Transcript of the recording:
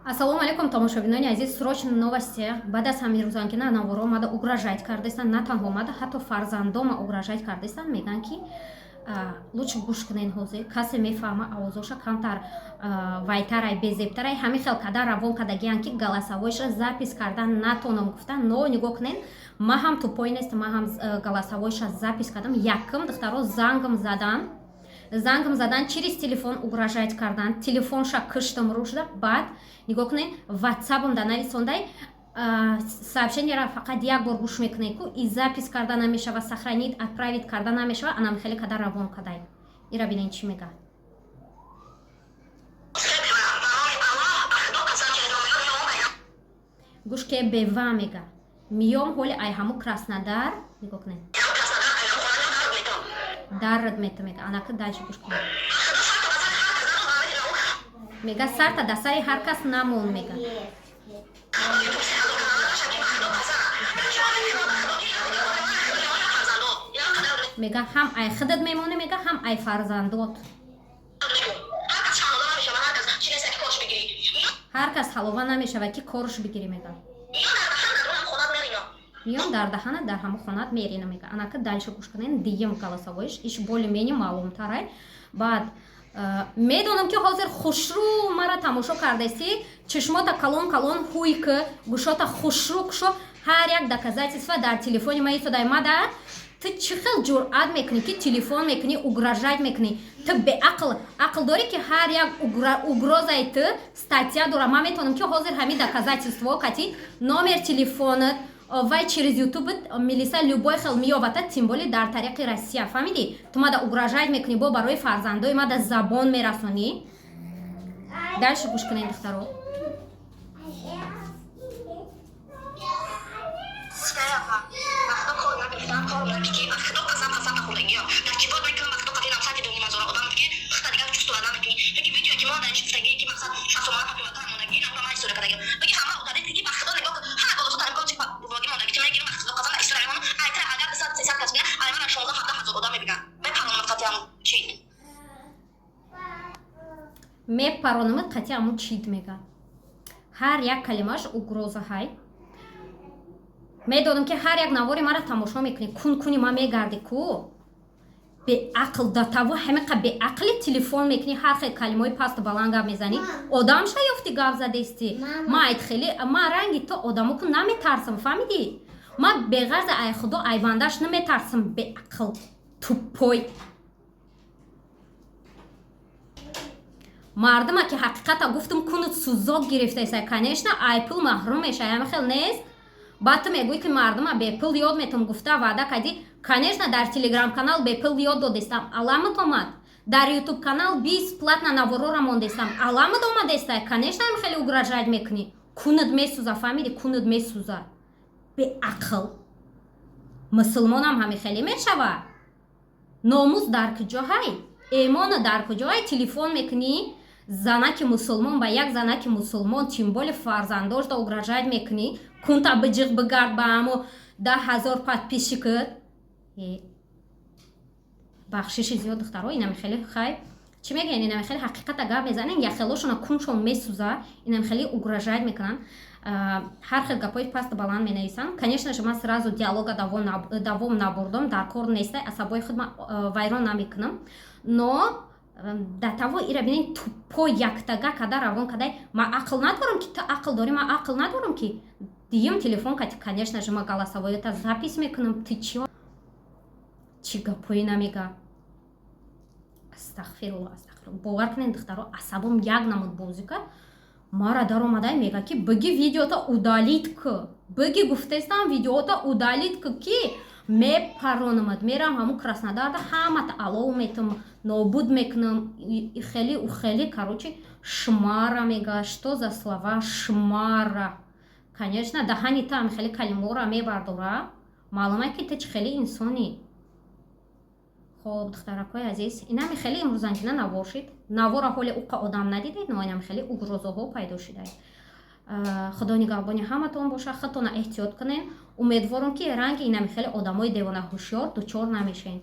Ассалому алайкум, тамошобинони азиз. Срочно новости. Баъд аз ҳамин рӯзан ки на наворо омада угрожать кардастанд, на танҳо омада, ҳатто фарзандома угрожать кардастанд. Мегӯянд, ки лучше гӯш кунен. Ҳозир касе мефаҳма, овозоша камтар вайтарай, безебтарай. Ҳамин хел када равон кардагиянд, ки голосовойша запись кардан натонам гуфтан. Но нигоҳ кунен, ма ҳам тупой нестам, ма ҳам голосовойша запись кардам. Якум, духтаро, зангм задан, зангм задан, через телефон угрожать кардан, телефонша киштам рӯшда. Баъд нигоҳ кунед, ватсапам да нависондай сообщениеро. Фақат як бор гӯш мекунед ку, и запись карда намешава, сохранить, отправить карда намешава. Анам хеле када равон кадай. Ира бинед, чӣ мега. Гӯш ке, бева мега: миём ҳоли ай ҳаму Краснодар. Нигоҳ кунед, даррад мета, мега. Анака дальше гӯш кунед. Мега: сарта да сари ҳар кас намон, мега. Мега: ҳам ай худат мемонӣ, мега, ҳам ай фарзандот. Ҳар кас ҳалова намешавад, ки корш бигирӣ, мега. Миён дар даҳана дар ҳамон хонат мерина, мега. Анака дальше гӯш кунед. Диюм голосовойш иш более-менее маълумтарай. Баъд медонам, ки ҳозир хушрӯ мара тамошо кардасӣ, чишмота калон калон ҳуй ки, гӯшота хушрӯ кушо. Ҳар як доказательства дар телефони ма истодай. Мада ту чӣ хел ҷуръат мекунӣ, ки телефон мекунӣ, угрожать мекунӣ? Ту беақл, ақл дорӣ, ки ҳар як угрозаи ту статья дора. Ман метавонам, ки ҳозир ҳамин доказательство кати номер телефонат вай через ютуб милиса любой хел меёвата, тем более дар тариқи Россия. Фаҳмидӣ? Ту мада угрожать мекунӣ, бо барои фарзандои мада забон мерасонӣ. Дальше гӯш кунед, духтаро. Мепаронамад қати аму чид, мега. Ҳар як калимааш угроза ҳай. Медонам, ки ҳар як навори мара тамошо мекунӣ, кун куни ма мегарди ку, беақл. Датаво ҳамиқа беақли телефон мекунӣ, ҳар хел калимаҳои пасту баланд гап мезанӣ. Одам шаёфти гап задести. Ма айт хеле ма ранги ту одамо ку наметарсам, фаҳмидӣ? Ма беғарза ай худо, ай бандаш наметарсам. Беақл, тупой. Мардума ки ҳақиқата гуфтум, кунут сузок гирифтаиса. Конечно, ай пул маҳрум мешавӣ, ҳама хел нест. Баъд ту мегӯӣ, ки мардума бепул ёд метум гуфта ваъда кардӣ. Конечно, дар телеграм канал бепул ёд додестам, аламат омад. Дар ютуб канал бесплатно наворора мондестам, аламат омадеста. Конечно, ҳам хеле угрожать мекунӣ, кунут месӯза, фаҳмиди? Кунут месӯза, беақл. Мусулмонам ҳами хеле мешава? Номус дар куҷо ҳай? Эмона дар куҷо ҳай? Телефон мекунӣ занаки мусулмон, ба як занаки мусулмон, тем более фарзандошда угрожать мекунӣ. Кунта биҷиқ бигард ба ҳамо 10 000 подписчикат. Бахшиши зиёд, духтаро. Инами хеле хай, чӣ мегӯян, инами хеле ҳақиқата гап мезанен, яхелошона куншон месӯза. Инами хеле угрожать мекунанд, ҳар хел гапҳои пасту баланд менависанд. Конечно же, ман сразу диалога давом набурдам, дар кор нестай, асабои худ ман вайрон намекунам. Но да таво ира бинед, тупо яктага када равон кадай. Ман ақл надорам, ки ту ақл дорӣ. Ман ақл надорам, ки диюм телефон кати. Конечно же, ман голосовоята запись мекунам. Ту чи чӣ гапҳое намега? Астағфирулло, астағфирулло. Бовар кунед, духтаро, асабом як намуд бозӣ кард. Мара даромадай, мега, ки биги, видеота удалить ку. Биги, гуфтестам, видеота удалить ку, ки мепаронамад, мерам ҳамун Краснодарда, ҳамата алов метам, нобуд мекунам. Хеле хеле, короче, шмара, мега. Что за слова, шмара? Конечно, даҳани та хеле калимаҳоро мебардора, маълума, ки ту чӣ хеле инсонӣ. Хоб, духтаракҳои азиз, инами хеле имрӯзангина навор шид. Навора ҳоле уқа одам надидед, но инами хеле угрозаҳо пайдо шидай. Худо нигаҳбони ҳаматон боша, худтона эҳтиёт кунед. Умедворам, ки ранги инами хеле одамои девонаҳушёр дучор намешавед.